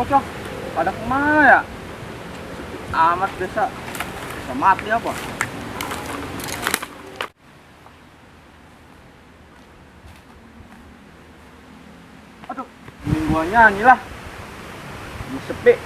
Bocah pada kemana ya? Sepi amat desa. Desa mati apa? Aduh, mingguan nyanyi lah. Sepi.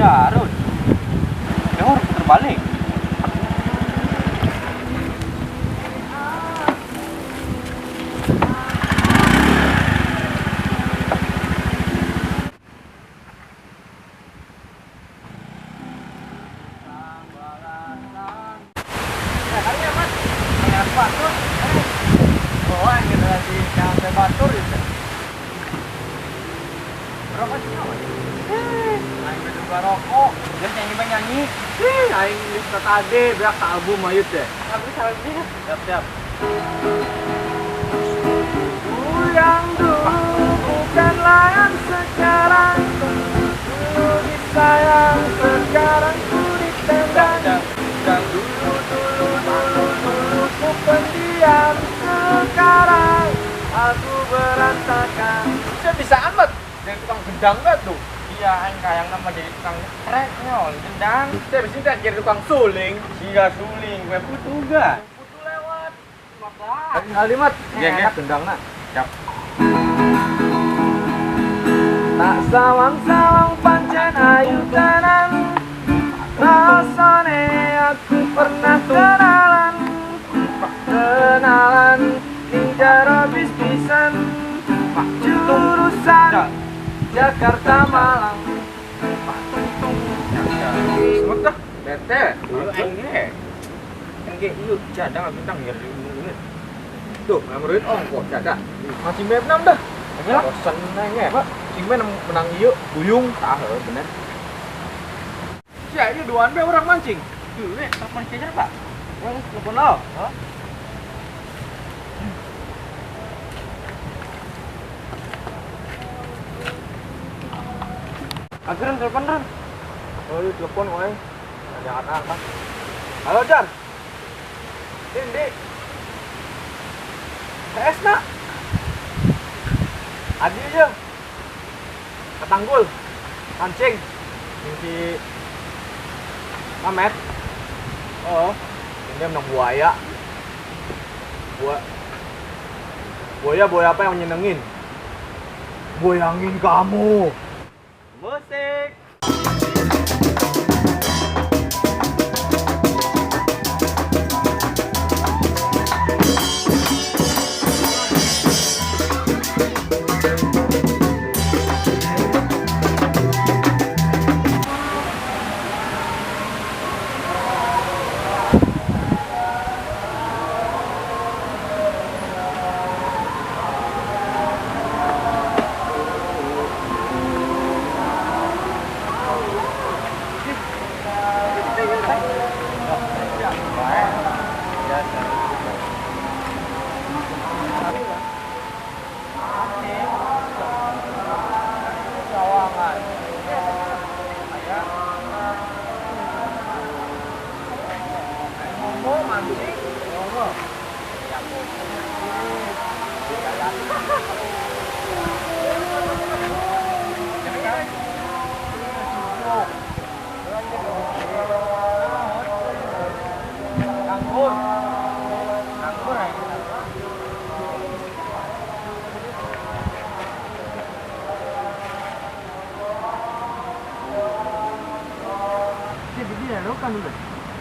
Harus ya harus terbalik. Oh, ini lagi nyampe Batur itu. Berapa sih? Aing juga rokok, dia nyanyi nyanyi. Aing lista tadi, beak album mayut deh. Siap siap. Yang dulu bukanlah yang sekarang, dulu disayang, sekarang ku ditendang. Dulu dulu dulu dulu ku pendiam, sekarang aku berantakan. Saya bisa amat, jadi tukang gendang banget tuh. Iya, aing kayang nama jadi tukang trek nyol, gendang. Saya bisa jadi tukang suling. Iya suling, gue putu ga? Putu lewat. Kalimat, enak gendangna. Siap. Tak sawang-sawang pancen ayu tenan, rasane aku pernah kenalan. Kenalan ning jero bis-bisan jurusan Jakarta Malang. Semut dah, bete. Aing ge ieu jadang bintang ya. Tuh, ngamurin ongkoh jada. Masih map 6 dah. Bosen nanya, Pak. Cing menang ieu buyung tah bener. Sia ieu duaan be urang mancing. Tuh, we telepon kejar, Pak. Wah, telepon lo. Hah? Ageran telepon Ran. Oh, iya telepon wae. Jangan angkat. Halo, Jar. Ini PS nak. Adi aja. Ketanggul. Mancing. Ini si Mamet. Oh, ini menang buaya. Buaya buaya apa yang menyenengin? Boyangin kamu. Musik.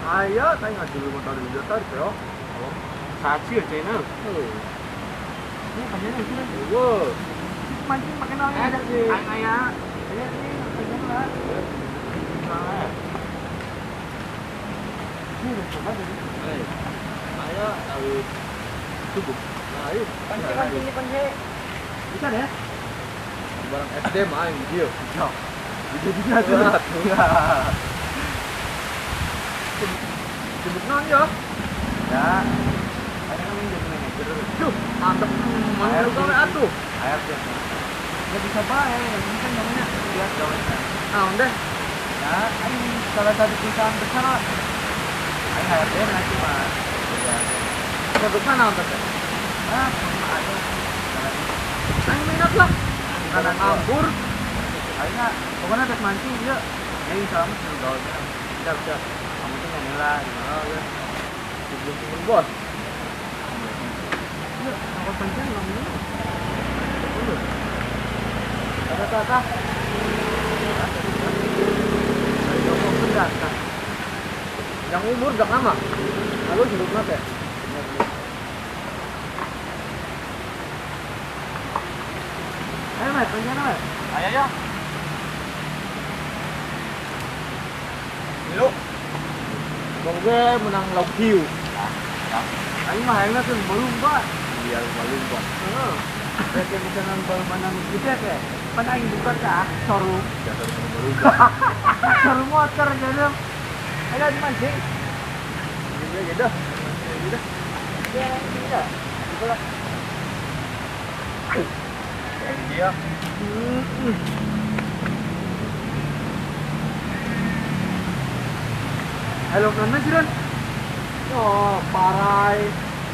Ayo, saya nggak dulu motor dulu tadi, bro. Saji aja ini. Ini panjangnya itu kan? Wow. Mancing pakai nol aja sih. Ayah, ini panjang lah. Ini udah coba tadi. Ayo, tahu cukup. Ayo, pancing pancing pancing. Bisa deh. Barang SD main video. Video video aja. Sibuk naon ya? Ya. Aing kan jadi manajer. Duh, mantep. Mana gawe atuh? HRD. Ya bisa bae, ini kan namanya lihat gawe. Naon deh? Ya, aing salah satu perusahaan besar lah. Aing HRD nanti mah. Produknya naon teh? Ah, ada. Aing minat lah. Karena nganggur. Aing pokoknya tes mancing ya. Ya insya Allah sudah gawe. Siap, siap. Kamu tuh nggak lah, gimana ya? Belum turun bos. Ya, aku pancing nggak minum. Tata. Yang umur gak lama. Lalu hidup mati. Ayo, Mat, pancing Mat. Ayo ya. Yuk. Bang gue menang lauk hiu. Ayo mah ayo tuh lumba. Iya, lumba. Heeh. Berarti misalnya baru menang gitu ya, pan aing buka ka soru. Lumba. Soru motor jadi. Ayo dimancing. Iya gitu. Gitu. Ya, iya. Gitu lah. Iya. Halo, mana sih, Ron? Oh, parai.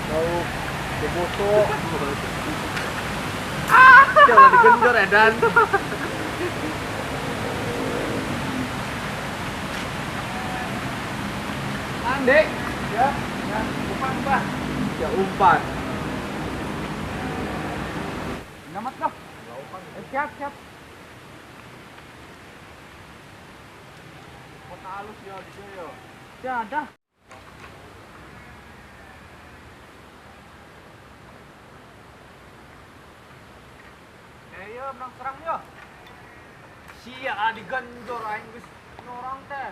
Lauk boboto. Ah, jangan digenjor edan. Ande, ya, ya, umpan, umpan. Ya umpan. Nyamat dah. Siap, siap. Kota halus ya di sini ya. Ya ada. Ayo menang serang yo. Sia digenjor aing geus norang teh.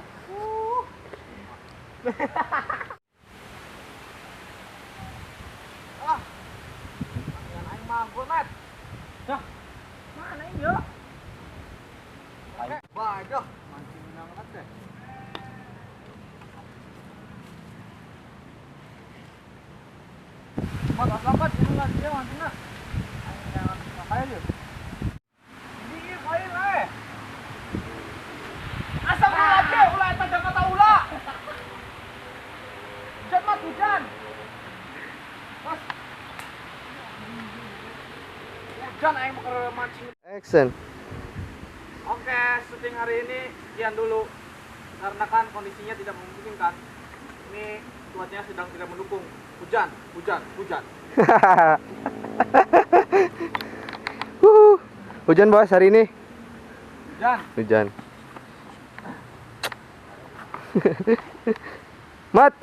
Ah. Dengan aing manggur, Mat. Dah. Mana ini yo? Oke, badoh mancing menang teh. Mat, lambat ini lah dia mancingna. Ayo yuk. Ini main eh. Asal ulah teh, ulah eta Jakarta ulah. Hujan Mat, hujan. Mas. Hujan aing mau ke mancing. Action. Oke, syuting hari ini sekian dulu. Karena kan kondisinya tidak memungkinkan. Ini cuacanya sedang tidak mendukung. Hujan, hujan, hujan. Hujan bos hari ini. Hujan. Hujan. Mat,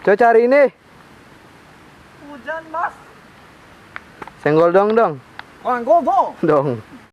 cuaca hari ini. Hujan mas. Senggol dong dong. Senggol dong. Dong.